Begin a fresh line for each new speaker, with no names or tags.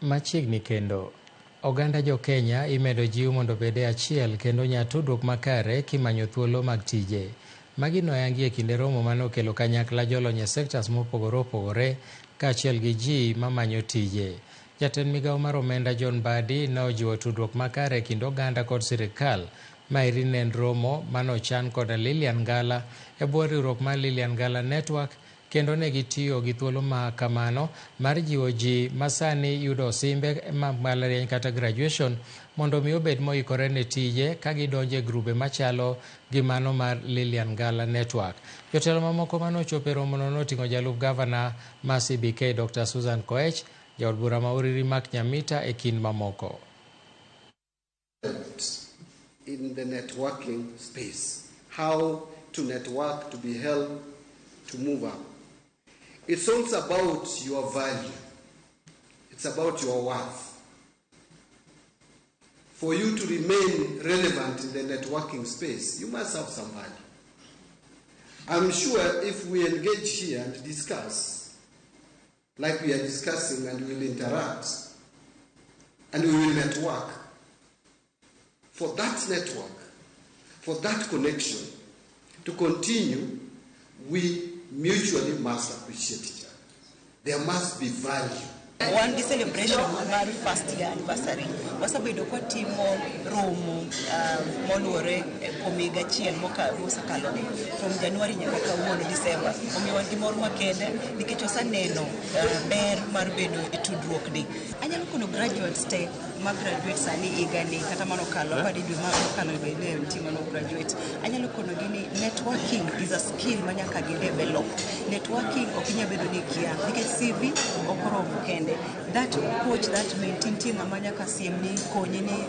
Machiegni kendo, oganda jo Kenya imedo jiw mondo obed e achiel kendo nya tudruok makare kimanyo thuolo mag tije. Magi noyangi e kinde romo mane okelo kanyakla jolony e sectors mopogore opogore kaachiel gi ji mamanyo tije. Jatend migawo mar omenda John Mbadi ne ojiwo tudruok makare e kind oganda kod sirikal. Maeri ne en romo mane ochan kod Lilian Ngala e bwo riwruok mar Lilian Ngala Network kendo ne gitiyo gi thuolo ma kamano mar jiwo ji masani yudo osimbe mag mbalariany kata graduation mondo mi obed moikore ne tije ka gidonjo e grube machalo gi mano mar Lilian Ngala Network. Jotelo mamoko mane ochopo e romono noting'o jalup gavana ma CBK Dr. Susan Koech, jaod bura ma Uriri Mark Nyamita e kind mamoko.
In the networking space, how to network, to be helped, to move up. It's also about your value. It's about your worth. For you to remain relevant in the networking space, you must have some value. I'm sure if we engage here and discuss, like we are discussing, and we will interact, and we will network, for that network, for that connection to continue, we mutually must appreciate each other. There must be value.
Wan gi celebration mar first year anniversary. Wasebedo kwatimo romo moluwore kuom higa achiel mosekalo ni from January nyaka kawuono December. Omiyo wan gi mor makende nikech waseneno ber mar bedo e tudruok ni. Anyalo kono graduates te ma graduate sani higani kata manokalo apani dwe mokalo be ne nitie mano graduate. Anyalo konogi ni networking is a skill ma nyaka gi develop. Networking ok inyal bedo ni ikia nikech CV ok oromo kende. That coach, that mentee, nitie ng'ama nyaka siemni, konyi ni.